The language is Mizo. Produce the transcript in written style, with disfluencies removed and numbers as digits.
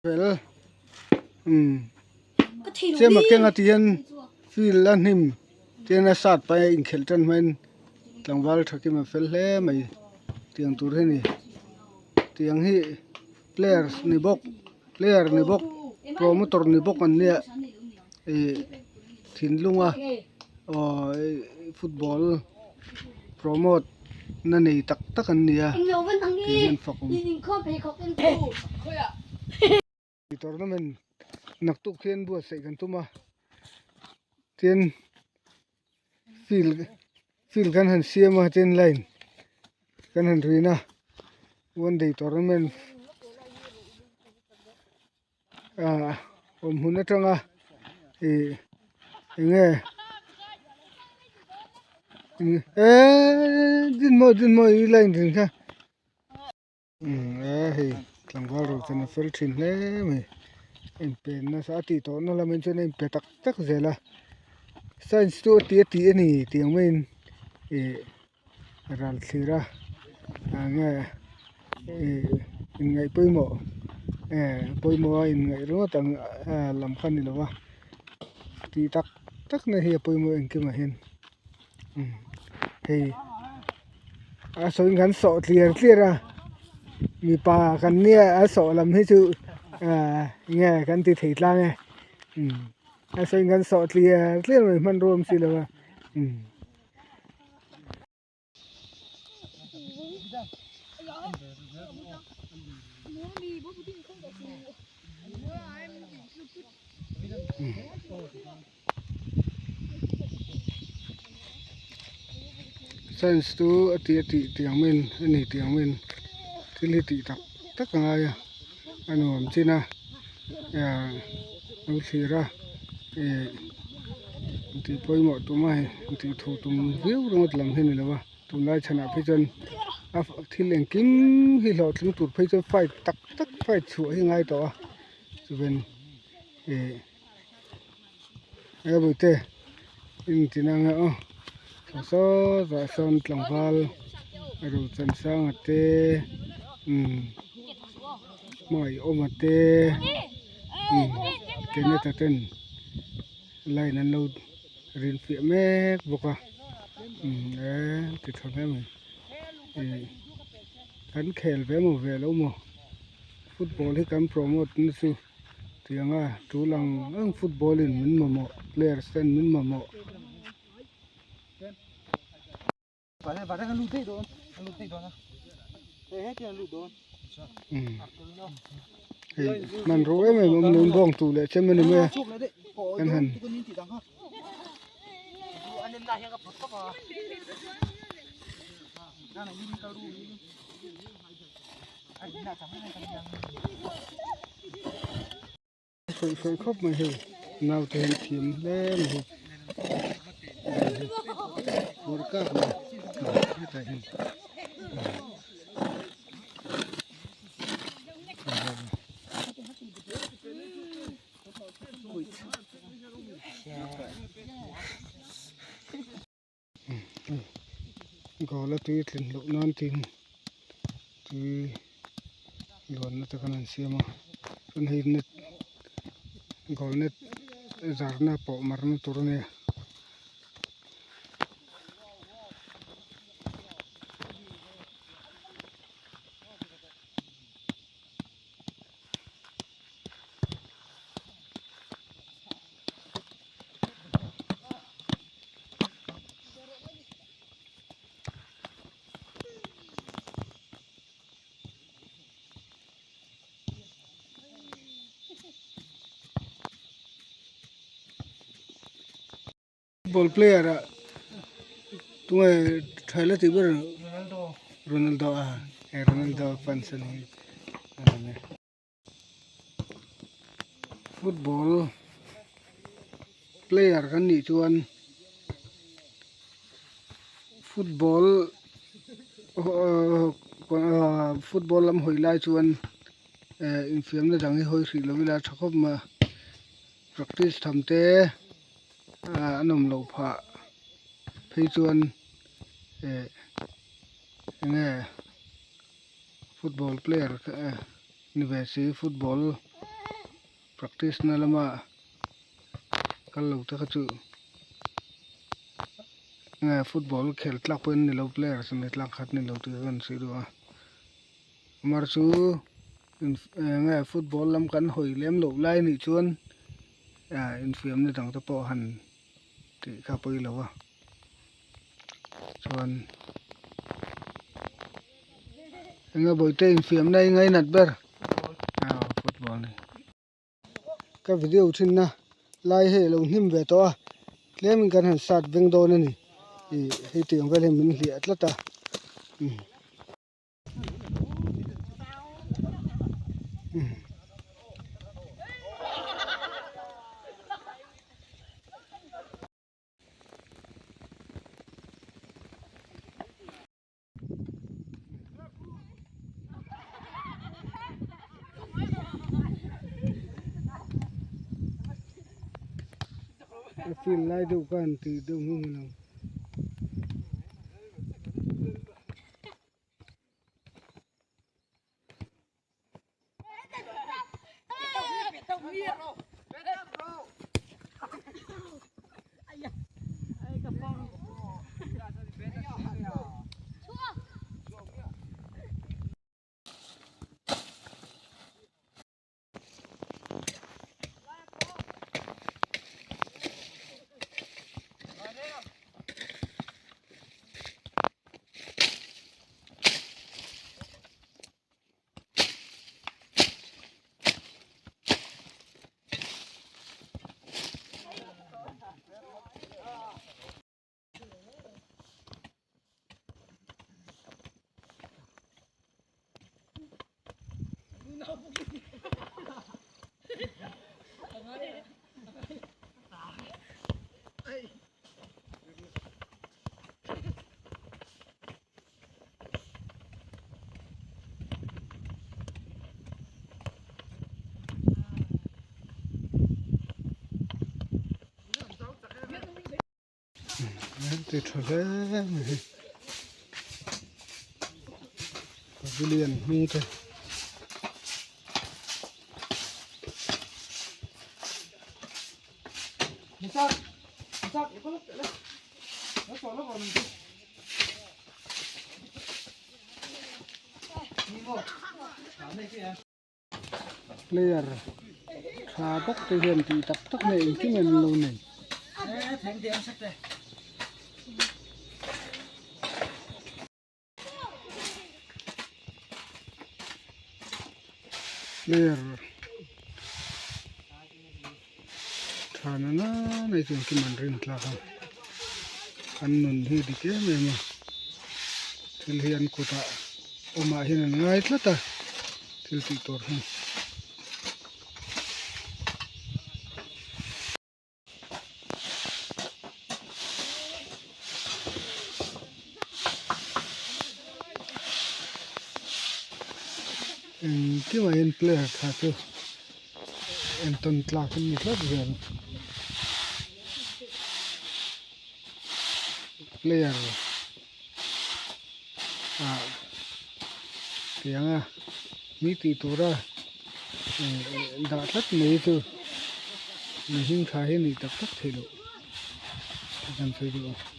Fel umm chem a keng a ti hian field a hnim tian a sat paih a inkhelh tan hmain tlangval tha kim a fel hle mai tiang tur hi a ni tiang hi players ni bawk player ni bawk promoter ni bawk an nia ih thinlung a aw football promote na nei tak tak an ni a tih hian fak awm. Tournament naktuk hian buatsaih kan tum a tin field field kan han siam a tin line kan han rin a one day tournament ah awm hmun atanga ih eng nge eeee dinmawi dinmawi i line rin kha umm e hei tlangval ro chuan a fel thin hle mai a inpe nasa a tih tawhna lamah chuan a inpe tak tak zel a science chu a ti a tih a ni tih ang maiin ih ral thlir a enge ih inngaih pawimawh eh pawimawh a inngaih ringawt ang lam kha a ni lo va tih tak tak na hi a pawimawh engkim ah hian umm hei a sawiin kan sawh tliar tliar a mipa kan nia a sawh lam hi chu ah enge kan ti thei tlang e umm a sawiin kan sawh tliar tliar mai hmanrua awm si lo a umm. Science chu a tih a tih tih ang maiin a ni tih ang maiin thil hi tih tak tak a ngai a a nuam chin a lo thlir a ih tih pawimawh tum a hei tih thu tum viau ringawt lam hi a ni lo va tunlai chhanah phei chuan a thil engkim hi hlawhtling tur phei chuan fight tak tak fight chhuah hi a ngai tawh a chuan ih he bawihte engtin ang nge aw saw sawtah sawn tlangval Rochansanga te umm Hmangaihawma te umm Kenneth-a ten line an lo rin fiah mek bawk a umm e ti tha hle mai ih kan khel ve maw ve lo maw football hi kan promote na chu. Tianga tul ang ang football in min mamawh players ten min mamawh. Hei hmanrua em em awm lo bawng tu leh chem a ni mai a kan han. Sawi sawi khawp mai hei naute hian thiam hle mai hei kawr kak mai hetah hian Goal a tui tlin loh nan tin tui luanna te khan an siam a chuan hei net goal net zarna pawh marna tur a ni a. Football player ah tunge thaila tih ber Ronaldo a Ronaldo fans a ni. Football player kan nih chuan football football lam hawi lai chuan eh infiamna dang hi hawi hrih lo ila tha khawp mai a practice tham te ah a nawm loh phah phei chuan eh enge football player kha ni ve si football. Practice na lama kal lo te kha chu nge football khel tlak pawh an ni lo players an ni tlak khat a ni lo tih kha kan sawi duh a mar chu nge football lam kan hawi lem loh lai anih chuan ah infiamna dang te pawh han tih kha pawi lo a chuan eng nge bawihte infiamna hi ngainat ber ah football a ni. Ka video thinna lai hei alo hnim ve tawh a tlemin kan han start veng dawn a ni ih hei tiang vel hian min hliah tlat a umm. A field lai deuh khan tih deuh hmung a lang. Ti tha hle mai hi pavilion hming te. Player tha bawk te hian tih tak tak na engkim an lo nei. Player tha na nana hi chu engkim an rin tlak a an nun hi dik em em a thil hi an kutah awmah hian an ngai tlat a thil tih tur hi. Engkim ah hian player tha chu entawn tlak an ni tlat zel player ah tianga mi tih tura dah tlat mai chu mihring tha hi a nih tak tak theih loh tih kan sawi duh a.